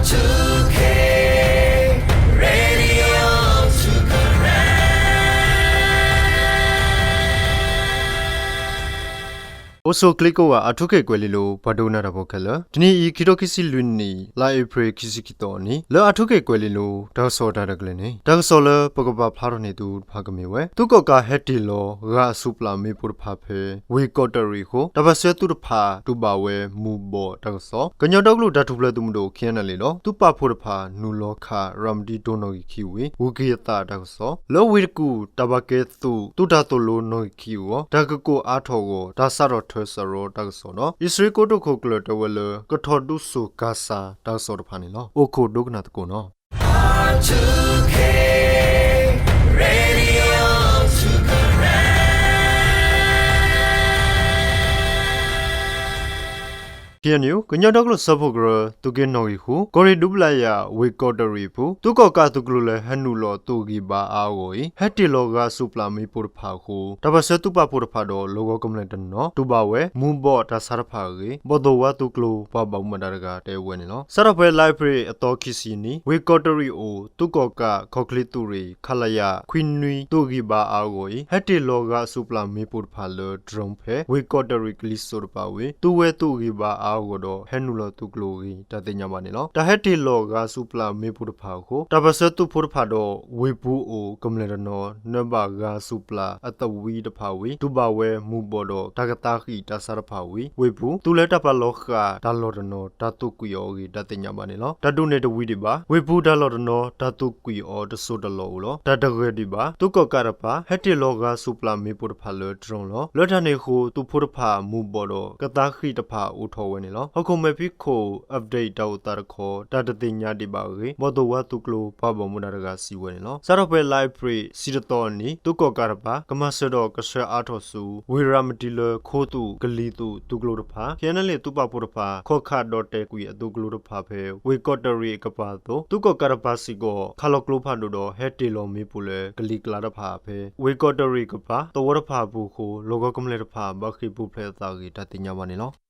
Radio အိၣ်ဆူၣ်ချ့ကိးဂၤ အၣ်ထူခ့ၣ်ကွဲၤလ့လိၤ ပှၤဒိကနၣ်တၢ်ဖိခဲလၢာ်, တနံၤအံၤ ခံထိခံဆံလွံၢ်နံၣ် လါအ့ဖြ့ၣ် ခံဆံခံသီအနံၤ လၢအၣ်ထူခ့ၣ်ကွဲၤလ့လိၤ တၢ်ကစီၣ်တၢ်ရဲၣ်တၢ်ကျဲၤန့ၣ် တၢ်ကစီၣ်လၢပကပာ်ဖျါထီၣ်န့ၢ်သုတဖၣ်ကမ့ၢ်ဝဲ သုးကီၣ်ကးဟဲတ့ၢ်လီၤဂာ်အစုပျၢ်မ့ၣ်ပိၢ်တဖၣ်ဖဲ ဝ့ၢ်ကီးတရံးအဃိ တၢ်ပၢၢ်ဆၢသုးတဖၣ် တူၢ်ဘၣ်ဝဲမူၤဘှီးတၢ်ကစီၣ်, ကညီဒီကလုာ်တၢ်ထူၣ်ဖျဲးသုးမုၢ်ဒိၣ် ခ့ၣ်အဲၣ်အဲၣ်လ့ ဒီး သုးပာ်ဖှိၣ်တဖၣ် နုာ်လီၤခးရၤမတံတိၢ်နီၣ်ဂံၢ်ခံဝံၤ ဂုၤက့ၤအသးတၢ်ကစီၣ်, လၢဝ့ၢ်တကူၣ် တၢ်ဘၣ်ကဲသုး သုးတၢ်သိၣ်လိနီၣ်ဂံၢ်ခံအဂီၢ် တၢ်ကကိးအါထီၣ်အဂီၢ် တၢ်စးထီၣ်ထၢစရီတၢ်ကစီၣ်ဒီး အံၣ်စရ့လးကိတိာ်ခိၣ်ကျၢၢ်တဲဝဲလၢ ကထီၣ်ဒုးစိာ်ကၤစၤတၢ်ကစီၣ်တဖၣ်န့ၣ်လီၤ. အိၣ်ခိးဒိကနၣ်သကိးနီၤ. KNU ကညီဒီကလုာ်စၢဖှိၣ်ကရၢ သုးက့နီၣ်ဂံၢ်ဃု ကီၢ်ရ့ၣ်ဒူပျဲယၤ ဝ့ၢ်ကီးတရံးအပူၤ သုးကီၣ်ကးသုးကျိၤလၢဟဲနုာ်လီၤသုးဂံၢ်ဘါအါအါဂီၢ်အံၤ ဟဲတ့ၢ်လီၤဂာ်အစုပျၢ်မ့ၣ်ပိၢ်တဖၣ်အဃိ တၢ်ပၢၢ်ဆၢသုးပာ်ဖှိၣ်တဖၣ်ဒီး လီၢ်ကဝီၤကမျၢၢ်တနီၤ တူၢ်ဘၣ်ဝဲ မူၤဘှီးတၢ်ဆါတဖၣ်အဂ့ၢ် ဘီၣ်သိၣ်ဝါသုးကျိၤပှၤဘၣ်မူဘၣ်ဒါတဂၤတဲဝဲန့ၣ်လီၤ. စးထီၣ်ဖဲလါအ့ဖြ့ၣ်အသီခံဆံနံၤ ဝ့ၢ်ကီးတရံးအအိၣ် သုးကီၣ်ကးခီၣ်ချ့သုးရ့ၣ် ခလရ ခွံနွံ သုးဂံၢ်ဘါအါအါဂီၢ်အံၤ ဟဲတ့ၢ်လီၤဂာ်အစုပျၢ်မ့ၣ်ပိၢ်တဖၣ်လၢ drone ဖဲ ဝ့ၢ်ကီးတရံးကလံၤစိးတပၤဝံၤ သုးဝဲသုးဂံၢ်ဘါအါအါဂီၢ်ဒီး ဟဲနုာ်လီၤသုးကျိၤအဂ့ၢ် တၢ်သ့ၣ်ညါဘၣ်န့ၣ်လီၤ. တၢ်ဟဲတ့ၢ်လီၤဂာ်အစုပျၢ်မ့ၣ်ပိၢ်တဖၣ်အဃိ တၢ်ပၢၢ်ဆၢသုးဖိတဖၣ်ဒီး ဝ့ၢ်ပူၤအိၣ်ကမျၢၢ်တနီၤ နၢဘၣ်ဂာ်အစုပျၢ်အသဝံတဖၣ်ဝံၤ တူၢ်ဘၣ်ဝဲမူၤဘှီးဒီး တၢ်ကသါဃံးတၢ်ဆါတဖၣ်ဝံၤ ဝ့ၢ်ပူၤ သုးလၢတၢ်ပာ်လီၤဃာ်တၢ်လီၢ်တနီၤ တၢ်သူၣ်ကွံာ်အီၤအဂ့ၢ် တၢ်သ့ၣ်ညါဘၣ်န့ၣ်လီၤ. တၢ်ဒုးန့ၣ်တဝံၤဒံးဘၣ် ဝ့ၢ်ပူၤတၢ်လီၢ်တနီၤ တၢ်သူၣ်ကွံာ်အီၤတစိၢ်တလီၢ်အိၣ်လီၤ. တၢ်တဂၢၢ်ဒံးဘၣ် သုးကီၣ်ကးတပၤ ဟဲတ့ၢ်လီၤဂာ်အစုပျၢ်မ့ၣ်ပိၢ်တဖၣ်လၢ drone လီၤ. လၢတၢ်န့ၣ်အဃိ သုးဖိတဖၣ်မူၤဘှီးဒီး ကသါဃံးတဖၣ်အိၣ်ထီၣ်ဝဲန့ၣ်လီၤ. ဟီၣ်ခိၣ်မဲာ်ဖံးခိၣ် update တၢ်အိၣ်သးတခီ တၢ်တသ့ၣ်ညါဒံးဘၣ်အဂ့ၢ် ဘီၣ်သိၣ်ဝါသုးကျိၤပှၤဘၣ်မူဘၣ်ဒါတဂၤစံးဝဲန့ၣ်လီၤ. စးထီၣ်ဖဲလါအ့ဖြ့ၣ်ဆံတသီအနံၤ သုးကီၣ်ကးတပၤ ကမၤစၢၤဒီးကဆှၢအါထီၣ်ဆူ ဝ့ၢ်ရၤမတံလၢ ခိသုးကလံၤသုးသုးကျိၤတဖၣ် KNLA သုးပာ်ဖှိၣ်တဖၣ် ခီၣ်ခးဒီးတဲာ်ကွံာ်အသုးကျိၤတဖၣ်ဖဲ ဝ့ၢ်ကီးတရံးအကပၤအသိး သုးကီၣ်ကးတပၤစ့ၢ်ကီး ခးလီၤကျိဖးဒိၣ်ဒီး ဟဲတ့ၢ်လီၤမ့ၣ်ပိၢ်လၢကလံၤကျါတဖၣ်ဖဲ ဝ့ၢ်ကီးတရံးကပၤ သဝီတဖၣ်အပူၤအဃိ လီၢ်ကဝီၤကမျၢၢ်တဖၣ် ဘၣ်ဃ့ၢ်ပူၤဖျဲးအသးအဂ့ၢ် တၢ်သ့ၣ်ညါဘၣ်န့ၣ်လီၤ.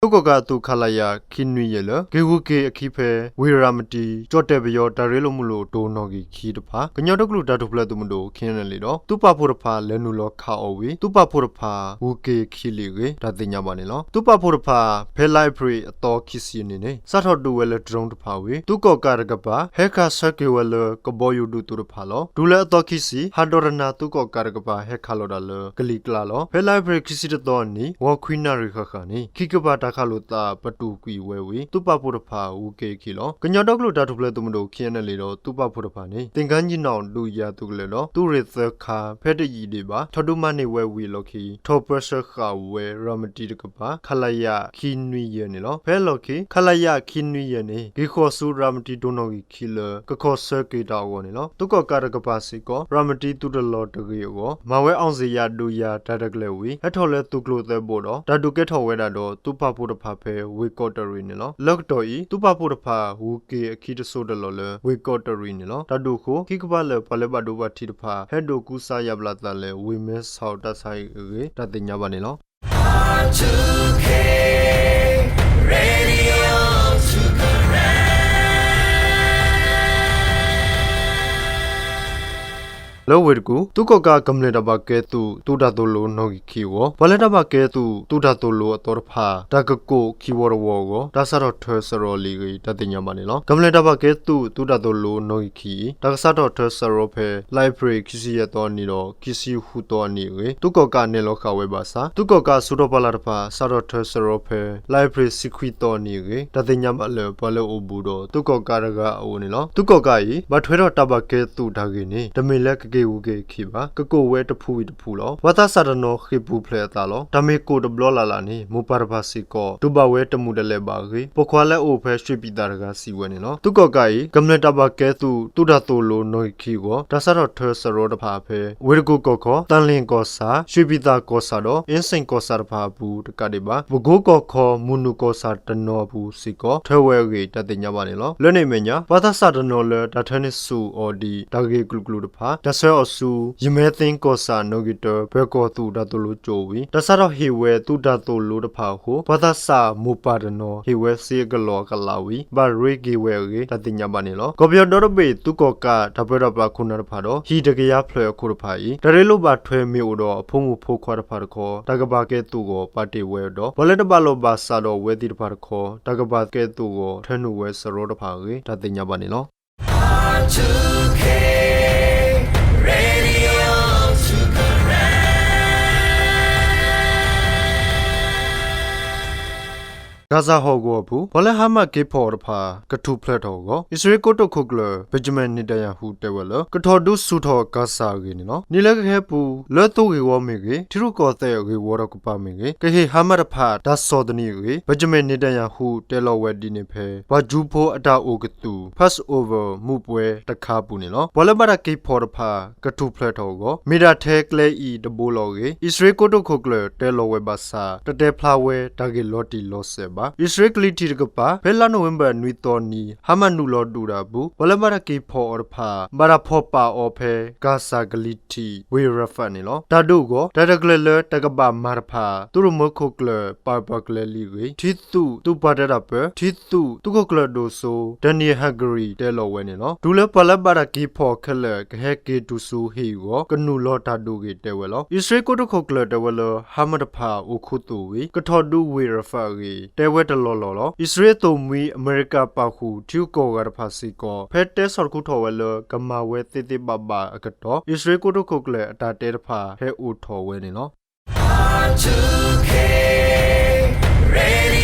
သုးကီၣ်ကးအသုး ခလရ ခံနွံယဲၢ် လၢ က့ၤဂုၤက့ၤအခံဖဲ ဝ့ၢ်ရၤမတံ ကၠီၣ်တဲၣ်ပယီၤတၢ်ရ့လိာ်မုာ်လိာ်တိၢ်နီၣ်ဂံၢ်ခံတဖၣ် ကညီဒီကလုာ်တၢ်ထူၣ်ဖျဲးသုးမုၢ်ဒိၣ် KNLA ဒီး သုးပာ်ဖှိၣ်တဖၣ်လဲၤနုာ်လီၤခးအီၤဝံၤ သုးပာ်ဖှိၣ်တဖၣ် ဂုၤက့ၤအခံလံအဂ့ၢ် တၢ်သ့ၣ်ညါဘၣ်န့ၣ်လီၤ. သုးပာ်ဖှိၣ်တဖၣ် ဖဲလါအ့ဖြ့ၣ်အသီခံဆံအနံၤန့ၣ် စးထီၣ်ဒုးဝဲလၢ drone တဖၣ်ဝံၤ သုးကီၣ်ကးတကပၤ ဟဲခးဆၢက့ၤဝဲလၢ ကဘီယူၤဒုးသုးတဖၣ်လီၤ. တုၤလၢအသီခံဆံ ဟးဒီးတနၤ သုးကီၣ်ကးတကပၤ ဟဲခးလီၤတၢ်လၢကလံၤကျါလီၤ. ဖဲလါအ့ဖြ့ၣ်ခံဆံတသီအနံၤ ဂီၤခွံနၣ်ရံၣ်ဃၣ်ဃၣ်န့ၣ် ခံကပၤတၢ်ခးလိာ်သးပတုာ်ကွံာ်ဝဲဝံၤ သုးပာ်ဖှိၣ်တဖၣ် ဂုၤက့ၤအခံလီၤ. ကညီဒီကလုာ်တၢ်ထူၣ်ဖျဲးသုးမုၢ်ဒိၣ် KNLA ဒီး သုးပာ်ဖှိၣ်တဖၣ်န့ၣ် သင်္ဃန်းညီနောင် ဒုးယၤသုးကလၢၤဒီး သုးရ့ၣ်သၢခါ ဖဲတယံာ်ဒံးဘၣ် ထီၣ်ဒုးမၤန့ၢ်ဝဲဝံၤအလီၢ်ခံ ထီၣ်ပၢဆှၢဃာ်ဝဲ ရၤမတံတကပၤ ခလရ ခံနွံယဲၢ်န့ၣ်လီၤ. ဖဲအလီၢ်ခံ ခလရ ခံနွံယဲၢ်န့ၣ် က့ၤဃီၤဆူရၤမတံတိၢ်နီၣ်ဂံၢ်ခံလၢ ကခီၣ်ဆၢက့ၤတၢ်အဂီၢ်န့ၣ်လီၤ. သုးကီၣ်ကးတကပၤစ့ၢ်ကီး ရၤမတံသုးတလီၢ်တဂ့ၤအဂီၢ် မၤဝဲ အောင်ဇေယျ ဒုးယၤတၢ်ရဲၣ်တၢ်ကျဲၤဝံၤ ဟဲထီၣ်လၢသုးကျိၤသၢဘိဒီး တၢ်ဒုးကဲထီၣ်ဝဲဒၣ်ဒီး သုးပာ်ဖှိၣ်တဖၣ်ဖဲ ဝ့ၢ်ကီးတရံးန့ၣ်လီၤ. လၢကတီၢ်အံၤ သုးပာ်ဖှိၣ်တဖၣ် ဂုၤက့ၤအခံတစိၢ်တလီၢ်လၢ ဝ့ၢ်ကီးတရံးန့ၣ်လီၤ. တၢ်ဒုးအဃိ ခံကပၤလၢာ် ပှၤလၢဘၣ်ဒိဘၣ်ထံးတဖၣ် ဟဲဒိးကူစါယါဘျးသးလၢ ဝ့ၢ်မဲဆီးတၢ်ဆါဟံၣ်အဂ့ၢ် တၢ်သ့ၣ်ညါဘၣ်န့ၣ်လီၤ. လၢဝ့ၢ်တကူၣ် သုးကီၣ်ကးကမျၢၢ်တၢ်ဘၣ်ကဲသုး သုးတၢ်သိၣ်လိနီၣ်ဂံၢ်ခံအဂီၢ် ပှၤလၢတၢ်ဘၣ်ကဲသုး သုးတၢ်သိၣ်လိအသီတဖၣ် တၢ်ကကိးခံဝီတဝီအဂီၢ် တၢ်စးထီၣ်ထၢစရီလံအဂ့ၢ် တၢ်သ့ၣ်ညါဘၣ်န့ၣ်လီၤ. ကမျၢၢ်တၢ်ဘၣ်ကဲသုး သုးတၢ်သိၣ်လိနီၣ်ဂံၢ်ခံအံၤ တၢ်ကစးထီၣ်ထၢစရီဖဲ လါအ့ဖြ့ၣ်ခံဆံယဲၢ်သီအနံၤဒီး ခံဆံဃုသီအနံၤအဂ့ၢ် သုးကီၣ်ကးနဲၣ်လီၤဃာ်ဝဲဘၣ်ဆၣ် သုးကီၣ်ကးအစုတီၤပှၢ်လၢ်တဖၣ် စးထီၣ်ထၢစရီဖဲ လါအ့ဖြ့ၣ်ဆံခွံသီအနံၤအဂ့ၢ် တၢ်သ့ၣ်ညါဘၣ်လၢ ပှၤလၢအိၣ်ဘူးဒီး သုးကီၣ်ကးတဂၤအအိၣ်န့ၣ်လီၤ. သုးကီၣ်ကးအံၤ ဘၣ်ထွဲထီၣ်တၢ်ဘၣ်ကဲသုးတၢ်ဂ့ၢ်န့ၣ် တမ့ၢ်လၢကက့ၤဂုၤက့ၤအခံဘၣ်, ကကိးဝဲတဖုဝံၤတဖုလီၤ. ပှၤသးစၢ်တနီၤဃ့ၢ်ပူၤဖျဲးအသးလီၤ. တၢ်မ့ၢ်ကိးတဘျီလၢ်လၢ်န့ၣ် မိၢ်ပၢ်တဖၣ်စ့ၢ်ကီး တူၢ်ဘၣ်ဝဲတမုာ်တလဲၤဘၣ်အဂ့ၢ် ပိာ်ခွါလၢအအိၣ်ဖဲ ရွှေပြည်သာ တဂၤစံးဝဲန့ၣ်လီၤ. သုးကီၣ်ကးအံၤ ကမျၢၢ်တၢ်ဘၣ်ကဲသုး သုးတၢ်သိၣ်လိနီၣ်ဂံၢ်ခံအဂီၢ် တၢ်စးထီၣ်ထၢစရီတဖၣ်ဖဲ ဝ့ၢ်တကူၣ်ကီၢ်ခီ သံလွင်ကီၢ်ဆၣ်, ရွှေပြည်သာကီၢ်ဆၣ်ဒီး အင်းစိန်ကီၢ်ဆၣ်တဖၣ်အပူၤတကးဒံးဘၣ် ပကိကီၢ်ခီ မုၢ်နုာ်ကီၢ်ဆၣ်တနီၤအပူၤစ့ၢ်ကီး ထၢဝဲအဂ့ၢ် တၢ်သ့ၣ်ညါဘၣ်န့ၣ်လီၤ. လၢန့ၣ်အမဲာ်ညါ ပှၤသးစၢ်တနီၤလၢတၢ်ထၢန့ၢ်ဆူၣ်အီၤဒ် တၢ်ဂ့ၢ်အကလုာ်ကလုာ်တဖၣ် တၢ် ဆၢအီၤဆူ ယမဲသ့ကီၢ်ဆၣ်နီၣ်ဂံၢ်တၢ ပၢၤကီၢ်သုးတၢ်သိၣ်လိကၠိဝံၤ တၢ်စးထီၣ်ဟ့ၣ်ဝဲသုးတၢ်သိၣ်လိတဖၣ်အဃိ ပှၤသးစၢ်မိၢ်ပၢ်တနီၤ ဟ့ၣ်ဝဲစ့အကလီၢ်အကလးဝံၤ ဘၣ်ရ့က့ၤဝဲအဂ့ၢ် တၢ်သ့ၣ်ညါဘၣ်န့ၣ်လီၤ. ကီၢ်ပယီၤဒီတဘ့ၣ် သုးကီၣ်ကးတၢ်ပၢတၢ်ပြးခိၣ်နၢ်တဖၣ်ဒီး ဟံၣ်တကယၤဖျၢၣ်အခိၣ်တဖၣ်အံၤ တၢ်ရ့လိာ်ဘၣ်ထွဲမ့ၢ်အိၣ်ဒီးအဖိမုၣ်ဖိခွါတဖၣ်တခီ တၢ်ကဘၣ်ကဲသုးဂီၤပာ်တ့ၢ်ဝဲဒီး ပှၤလၢတဘၣ်လိာ်ဘၣ်စးဒီးအဝဲသ့ၣ်တဖၣ်တခီ တၢ်ကဘၣ်ကဲသုးဂီၤထၢနုာ်ဝဲစရီတဖၣ်အဂ့ၢ် တၢ်သ့ၣ်ညါဘၣ်န့ၣ်လီၤ. ကၣ်စၣ်ဟီၣ်ကဝီၤအပူၤ ပှၤလၢဟါမၢ်က့ၤဖီၣ်အီၤတဖၣ် ကထူၣ်ဖျဲးထီၣ်အဂီၢ် အံၣ်စရ့လးကိတိာ်ခိၣ်ကျၢၢ် Benjamin Netanyahu တဲဝဲလၢ ကထီၣ်ဒုးဆူၣ်ထီၣ်ကၣ်စၣ်အဂ့ၢ်န့ၣ်လီၤ. နံၣ်လၢကဟဲပူၤ လၢသိဂ့ၢ်ဝီမ့ၢ်ဂ့ၤ, ထံရူၢ်ကီၢ်သဲးဂ့ၢ်ဝီတကပၤမ့ၢ်ဂ့ၤ, ကဟ့ၣ်ဟါမၢ်တဖၣ် တၢ်ဆီၣ်သနံးအဂ့ၢ် Benjamin Netanyahu တဲလီၤဝဲဒ်န့ၣ်ဖဲ ပှၤကၠူဖိအတၢ်အိၣ်ကသုၣ် Passover မူးပွဲတခါအပူၤန့ၣ်လီၤ. ပှၤလၢဘၣ်တၢ်က့ၤဖီၣ်တဖၣ် ကထူၣ်ဖျဲးထီၣ်အဂီၢ် မ့ၢ်ဒၣ်ထဲကျဲအံၤတဘိလီၤအဂ့ၢ် အံၣ်စရ့လးကိတိာ်ခိၣ်ကျၢၢ်တဲလီၤဝဲဘၣ်ဆၣ် တတဲဖျါဝဲတၢ်ဂ့ၢ်လီၤတံၢ်လီၤဆဲးဘၣ်. အံၣ်စရ့လးကလံၤထံးတကပၤ ဖဲလါနိၣ်ဝ့ဘၢၣ်နွံသီနံၤ ဟါမၢ်နုာ်လီၤဒုးတၢ်အပူၤ ပှၤလၢဘၣ်တၢ်က့ၤဖီၣ်အီၤတဖၣ် ဘၣ်တၢ်ဖီၣ်ပာ်အီၤဖဲ ကၣ်စၣ်ကလံၤထံး ဝ့ၢ် Rafah န့ၣ်လီၤ. တၢ်ဒုးအဂီၢ် တၢ်တကျၢၤလၢတၢ်ကဘၣ်မၤတဖၣ် သုးရမၢခိၣ်ကျၢၢ် ပၢ်ပၢၢ်ကျၢၤလံအဂ့ၢ် ထံသုးသုးပှၤတဲတၢ်ပၢ ထံသုးသုးခိၣ်ကျၢၢ်ဒိၣ်စိ Dannel Hagari တဲလီၤဝဲန့ၣ်လီၤ. တုၤလၢပှၤလၢဘၣ်တၢ်က့ၤဖီၣ်ခဲလၢာ် ကဟဲက့ၤတုၤဆူဟ့ၣ်အဂီၢ် ကနုာ်လီၤတၢ်ဒုးအဂ့ၢ်တဲဝဲလီၤ. အံၣ်စရ့လးကိတိာ်ခိၣ်ကျၢၢ်တဲဝဲလၢ ဟါမၢ်တဖၣ်အိၣ်ခူသူၣ်ဝံၤ ကထီၣ်ဒုးဝ့ၢ် Rafah အဂ့ၢ် တဲဝဲတလီၢ်လီၢ်လီၤ. အံၣ်စရ့လးအသိၣ်မှံ အမဲရကၤပာ်ဃုာ် ထံဂုၤကီၢ်ဂၤတဖၣ်စ့ၢ်ကီး ဖဲတဲဆီၣ်တခူထီၣ်ဝဲလၢ ကမၤဝဲသ့သ့ဘၣ်ဘၣ်အကတီၢ် အံၣ်စရ့လးကိတိာ်ခိၣ်ကျၢၢ်အတၢ်တဲတဖၣ် ဟဲအိၣ်ထီၣ်ဝဲန့ၣ်လီၤ.